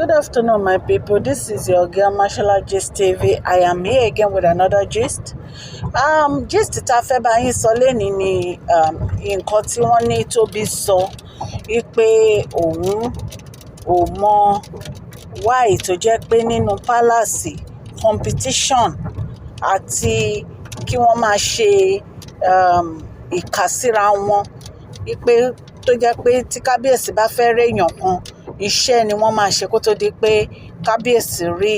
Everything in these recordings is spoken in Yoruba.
Good afternoon, my people. This is your girl Mashola Gist TV. I am here again with another gist. Gist tá a fẹ́ bá yín sọ lénìí ni nǹkan tí wọ́n ní Tóbi sọ wípé òun ò mọ why tó jẹ́ pé nínú palace, competition àti kí wọ́n máa ṣe ìkà síra wọn, wípé tó jẹ́ pé tí kábíyèsí bá fẹ́ réèyàn kan, iṣẹ́ ni wọ́n máa ṣe kó tó di pé kábíyèsí rí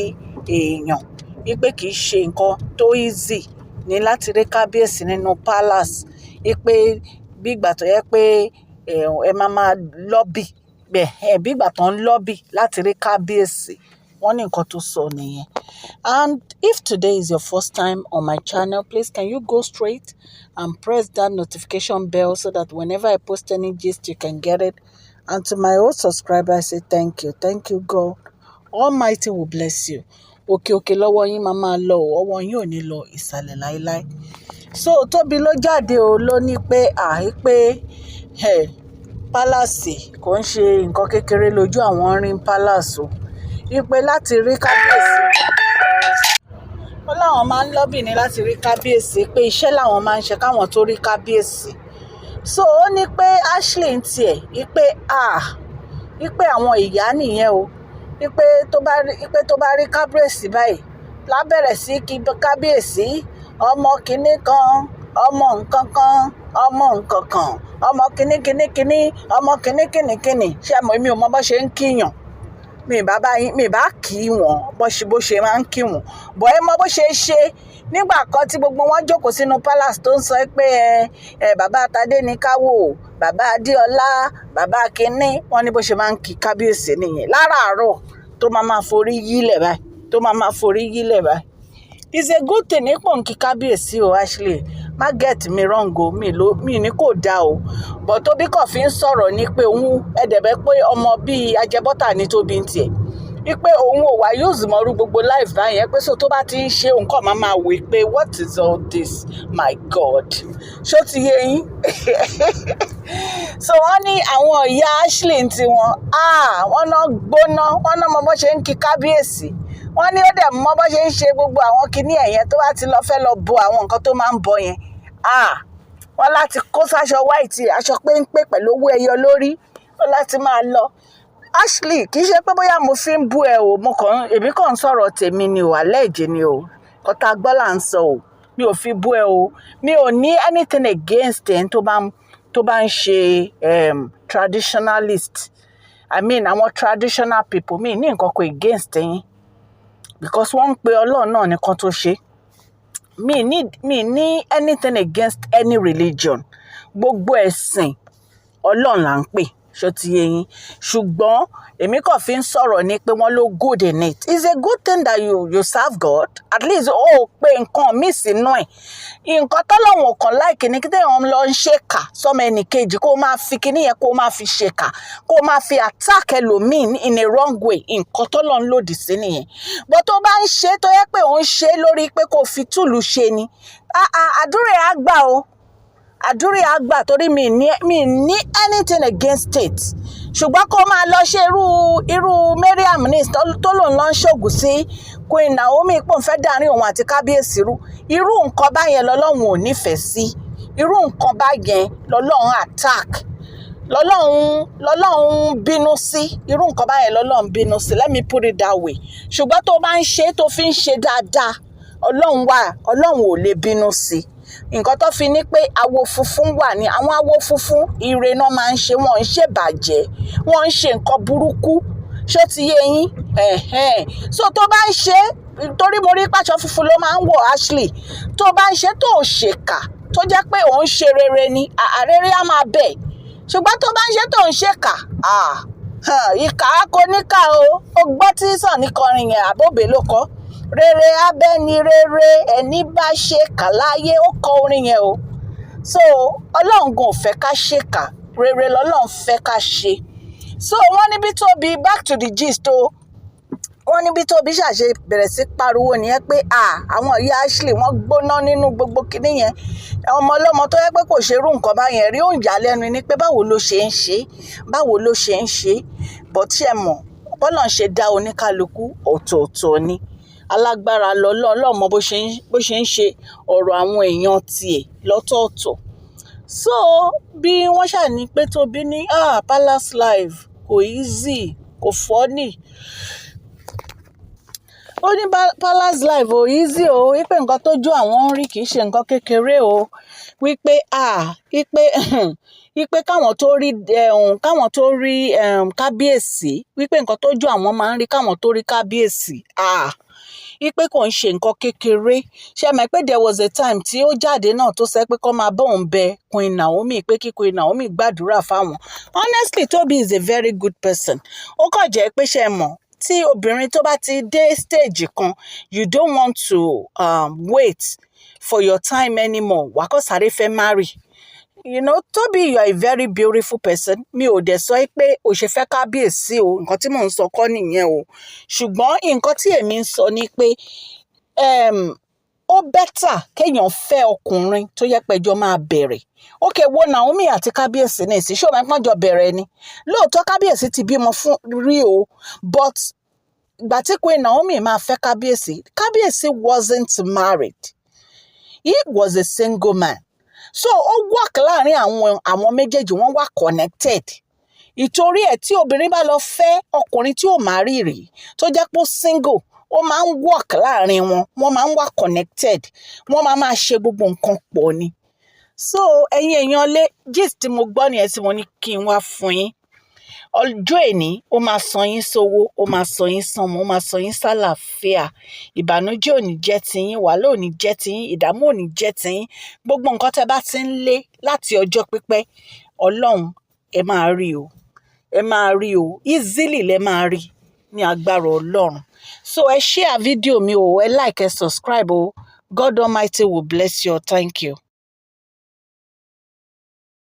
èèyàn, wípé kì í ṣe nǹkan tó easy ní láti rí kábíyèsí nínú palace, wípé bí ìgbà tó yẹ pé ẹ máa máa lobby bẹ́ẹ̀, bí ìgbà tó ń lobby láti rí kábíyèsí. Wọ́n ní nǹkan tó sọ nìyẹn. And if today is your first time on my channel, please, can you go straight and press that notification bell so that whenever I post any gist, you can get it? And to my old subscriber, I say thank you. Thank you. God Almighty will bless you. Òkè òkè lọ́wọ́ yín máa máa lọ o, ọwọ́ yín ò ní lọ ìsàlẹ̀ láéláé. So Tóbi ló jáde o, ló ní pé àí pé palace kò ń ṣe nǹkan kékeré lójú àwọn rí palace o, wípé láti rí kábíyèsí, ó láwọn máa ń lobby ní láti rí kábíyèsí, pé iṣẹ́ làwọn máa ń ṣe káwọn tó rí kábíyèsí. So ó ní pé Ashley ń tiẹ̀ wípé, ah, wípé àwọn ìyá nìyẹn o, wípé tó bá rí kábíyèsí báyìí, lábẹ̀rẹ̀ sí kí kábíyèsí, ọmọ kinní kan, ọmọ nǹkan kan, ọmọ nǹkan kan, ọmọ kinní kinní kinní, ọmọ kinní kinní kinní. Ṣé mo, èmi ò mọ bó ṣe ń kíyàn. Mi bá bá yín, mi bá kí wọn bó ṣe máa ń kí wọn bọ̀. Ẹ mọ bó ṣe ṣe nígbà kan tí gbogbo wọn jókòó sínú palace, tó ń sọ pé ẹ ẹ bàbá Tadé ní káwò, bàbá Adéọlá, bàbá kínní. Wọn ní bó ṣe máa ń kí kábíyèsí nìyẹn láràárọ̀, tó máa máa forí yílẹ̀ báyìí, tó máa máa forí yílẹ̀ báyìí. It's a good thing nípò ń kí kábíyèsí o. Ashley, má get me wrong o, mi ló mi ní kò dáa o, but Tóbi kàn fi ń sọ̀rọ̀ ní pé òun ẹ̀dẹ̀bẹ̀ pé ọmọ bíi ajẹbọ́tà ní Tóbi ń tiẹ̀, wípé òun ò wá use mọ́rú gbogbo life báyẹn, pé so tó bá ti ń ṣe, òun kàn máa máa wí pé, "What is all this? My God." Ṣó ti yé yín? So wọ́n ní àwọn ìyá Ashley ń tiwọn, ah, wọ́n náà gbóná, wọ́n náà mọ bó ṣe ń kí kábíyèsí. Wọ́n ní ó dẹ̀ mọ bó ṣe ń ṣe gbogbo àwọn kinní ẹ̀yẹn tó bá ti lọ fẹ́ lọ bo àwọn nǹkan tó máa ń bọ yẹn. Ah, wọ́n láti kó sáṣọ white, aṣọ péńpé pẹ̀lú owó ẹyọ lórí, ó láti máa lọ. Ashley, kì í ṣe pé bóyá mo fi ń bú ẹ o, mo kàn èmi kàn ń sọ̀rọ̀ tèmi ni o, àlẹ́ẹ̀jẹ̀ ni o, kọ́tà gbọ́ là ń sọ o. Mi ò fi bú ẹ o. Mi ò ní anything against ẹ tó bá ń ṣe traditionalist, I mean àwọn traditional people. Mi ní nǹkan kan against ẹ̀yin because wọ́n ń pe Ọlọ́run náà nìkan tó ṣe. Mi ní anything against any religion. Gbogbo ẹ̀sìn, Ọlọ́run là ń pè. Ṣó ti yé yín? Ṣùgbọ́n èmi kàn fi ń sọ̀rọ̀ ni pé wọ́n ló good in it. It's a good thing that you serve God. At least ó pé nǹkan míì sínú ẹ̀. Nǹkan tọ́lọ́run kàn like ní kí téèyàn lọ ń ṣèkà sọ́mọ ẹnì kejì, kó máa fi kíní yẹn, kó máa fi ṣèkà, kó máa fi attack ẹlòmíì in a wrong way. Nǹkan tọ́lọ́run lòdì sí nìyẹn. But tó bá ń ṣe, tó yẹ pé òun ṣe lórí pé kó fi túlù ṣe ni, àdúrà á gbà o, àdúrà á gbà, torí mi ní anything against it. Ṣùgbọ́n kó máa lọ ṣe irú Mariam ní tó lòun lọ ń ṣògùn sí Queen Naomi, pò ń fẹ́ dàrin òun àti kábíyèsí rú, irú nǹkan báyẹn lọ́lọ́run ò nífẹ̀ẹ́ sí. Irú nǹkan báyẹn lọ́lọ́run attack, lọ́lọ́run bínú sí. Irú nǹkan báyẹn lọ́lọ́run bínú sí, let me put it that way. Ṣùgbọ́n tó bá ń ṣe, tó fi ń ṣe dáadáa, Ọlọ́run wà, Ọlọ́run ò lè bínú sí. Nǹkan tó fi ní pé awo funfun wà ní, àwọn awo funfun, ire náà máa ń ṣe, wọ́n ń ṣèbàjẹ́, wọ́n ń ṣe nǹkan burúkú. Ṣó ti yé yín? Ẹ̀hẹ́n. So tó bá ń ṣe, torí mo rí pàṣọ funfun ló máa ń wọ̀, Ashley, tó bá ń ṣe, tó ṣèkà, tó jẹ́ pé òun ṣe rere ni, àrèrè á máa bẹ̀. Ṣùgbọ́n tó bá ń ṣe, tó ń ṣèkà, ìkà á kò níkà o. Ó gbọ́ tí Sunny kọrin yẹn, àbóbè ló kọ́, rere abẹ́ni rere, ẹni bá ṣe kà láyé. Ó kọ orin yẹn o. So Ọlọ́run gan ò fẹ́ ká ṣèkà, rere lọ́lọ́run fẹ́ ká ṣe. So wọ́n níbi Tóbi, back to the gist o, wọ́n níbi Tóbi ṣàṣe bẹ̀rẹ̀ sí pariwo nìyẹn pé àwọn ìyá Ashley, wọ́n gbóná nínú gbogbo kinní yẹn. Ọmọ ọlọ́mọ tó yẹ pé kò ṣerú nǹkan báyẹn rí, ó ń yà lẹ́nu ni pé báwo ló ṣe ń ṣe, báwo ló ṣe ń ṣe. But ṣe mọ̀ Bọ́lọ́run ṣe dá oníkálukú ọ̀tọ̀ọ̀tọ̀ ni. Alágbára lọ́lọ́. Ọlọ́run mọ bó ṣe ń ṣe ọ̀rọ̀ àwọn èèyàn tiẹ̀ lọ́tọ̀ọ̀tọ̀. So bí wọ́n ṣà ní pé Tóbi ní, "Ah, palace life kò easy, kò funny." Ó ní palace life ò easy o, wípé nǹkan tójú àwọn ń rí kì í ṣe nǹkan kékeré o, wípé ah, wípé káwọn tó rí kábíyèsí, wípé nǹkan tójú àwọn máa ń rí káwọn tó rí kábíyèsí, ah, wípé kò ń ṣe nǹkan kékeré. Ṣe mọ̀ pé there was a time tí ó jáde náà tó sọ pé kó máa bóun bẹ Queen Naomi, pé kí Queen Naomi gbàdúrà fáwọn. Honestly, Toby is a very good person. Ó kàn jẹ́ pé, ṣe mọ̀, tí obìnrin tó bá ti dé stage kan, you don't want to wait for your time anymore. Wàá kọ́ sáré fẹ́ marry. Toby, you are a very beautiful person. Mi ò dẹ̀ sọ pé o ṣe fẹ́ kábíyèsí o. Nǹkan tí mò ń sọ kọ́ nìyẹn o. Ṣùgbọ́n nǹkan tí èmi ń sọ ni pé ó better kéèyàn fẹ́ ọkùnrin tó yẹ pé ẹjọ́ máa bẹ̀rẹ̀. Ok, wo Naomi àti kábíyèsí ní ìsìn. Ṣé o máa ń pọ́njọ bẹ̀rẹ̀ ni? Lóòótọ́, kábíyèsí ti bímọ fún rí o, but ìgbà tí Queen Naomi máa fẹ́ kábíyèsí, kábíyèsí wasn't married. He was a single man. So ó work láàrin àwọn méjèèjì. Wọ́n wà connected. Ìtorí ẹ̀, tí obìnrin bá lọ fẹ́ ọkùnrin tí ò marry rí, tó jẹ́ pé ó single, ó máa ń work láàrin wọn. Wọ́n máa ń wà connected. Wọ́n máa máa ṣe gbogbo nǹkan pọ̀ ni. So ẹ̀yin èèyàn lé, gist tí mo gbọ́ nìyẹn tí mo ní kí n wá fún yín. Ọjọ́ èní, ó máa san yín sówó, ó máa san yín sánmọ́, ó máa san yín sálàáfíà. Ìbànújẹ́ ò ní jẹ́ tiyín, wàhálà ò ní jẹ́ tiyín, ìdààmú ò ní jẹ́ tiyín. Gbogbo nǹkan tẹ́ bá ti ń lé láti ọjọ́ pípẹ́, Ọlọ́run, ẹ máa rí o, ẹ máa rí o. Easily lẹ máa rí ní agbára Ọlọ́run. So ẹ share fídíò mi o, ẹ like, ẹ subscribe o. God Almighty will bless you. Thank you.